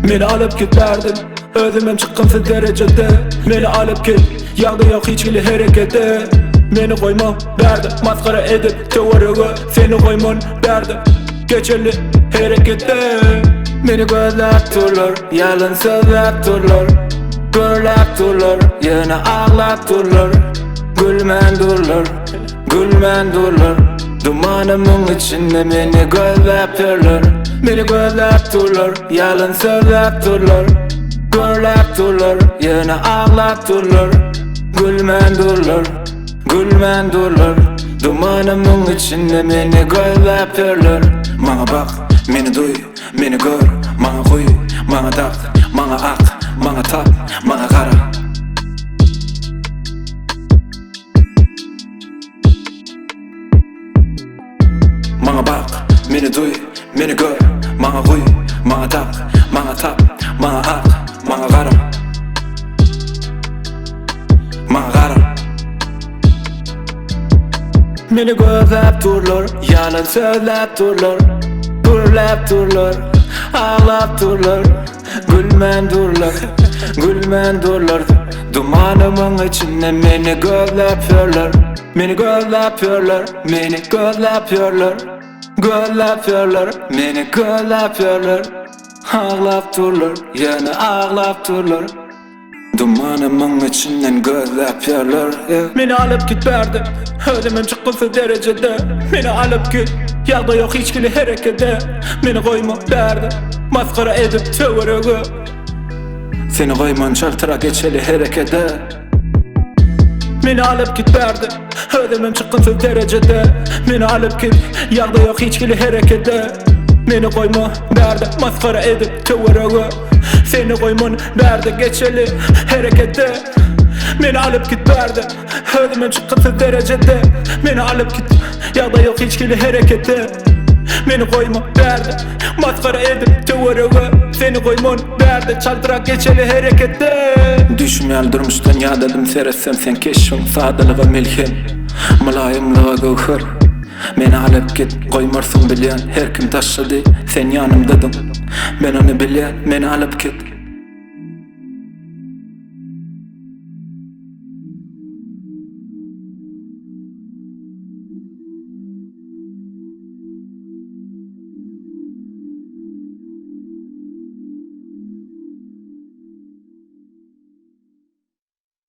Meni alyp git bärden Özümem çykgynsyz derejede Meni alyp git Ýagdaý ýok hiç hili herekete Meni goýma bärde Masgara edip töwerege Seni goýman bärde Geçeli herekete Meni gözläp durlar Ýalan sözläp durlar Gürläp durlar Ýöne aglap durlar Gülmän durlar Gülmän durlar Dumanymyň içinde meni gözläp ýörler Meni gözläp durlar Ýalan sözläp durlar Gürläp durlar Ýöne aglap durlar Gülmän durlar Gülmän durlar Dumanymyň içinde meni gözläp ýörler Maňa bak, meni duý, meni gör Maňa guý, maňa dak, maňa ak, maňa tap, maňa gara. Maňa bak, meni duý, meni gör Maňa guý, maňa dak, maňa tap, maňa ak, maňa gara Maňa gara Meni gözläp durlar, ýalan sözläp durlar Gürläp durlar, aglap durlar Gülmän durlar, gülmän durlar Dumanymyň içinde meni gözläp ýörler Meni gözläp ýörler, meni gözläp ýörler Gözläp ýörler, meni gözläp ýörler Aglap durlar, ýöne aglap durlar Dumanymyň içinden gözläp ýörler. Meni alyp git bärde, özümem çykgynsyz derejede Meni alyp git, ýagdaý ýok hiç hili herekede Meni goýma bärde, masgara edip töwerege Seni goýman çaltrak geçeli herekede Meni alyp git bärde, özümem çykgynsyz derejede Meni alyp git, ýagdaý ýok hiç hili herekede Meni goýma bärde, masgara edip töwerege Seni goýman bärde geçeli herekete Meni alyp git bärde Özümem çykgynsyz derejede Meni alyp git Ýagdaý ýok hiç hili herekete Meni goýma bärde Masgara edip töwerege Seni goýman bärde Çaltrak geçeli herekete Düýşüm ýaly durmuşdan ýadadym Seretsem seň keşbiň sadalyga melhem Mylaýymlyga göwher Meni alyp git, goýmarsyň bilýän Her kim taşlady, sen ýanymdadyň Men ony bilýän, meni alyp git.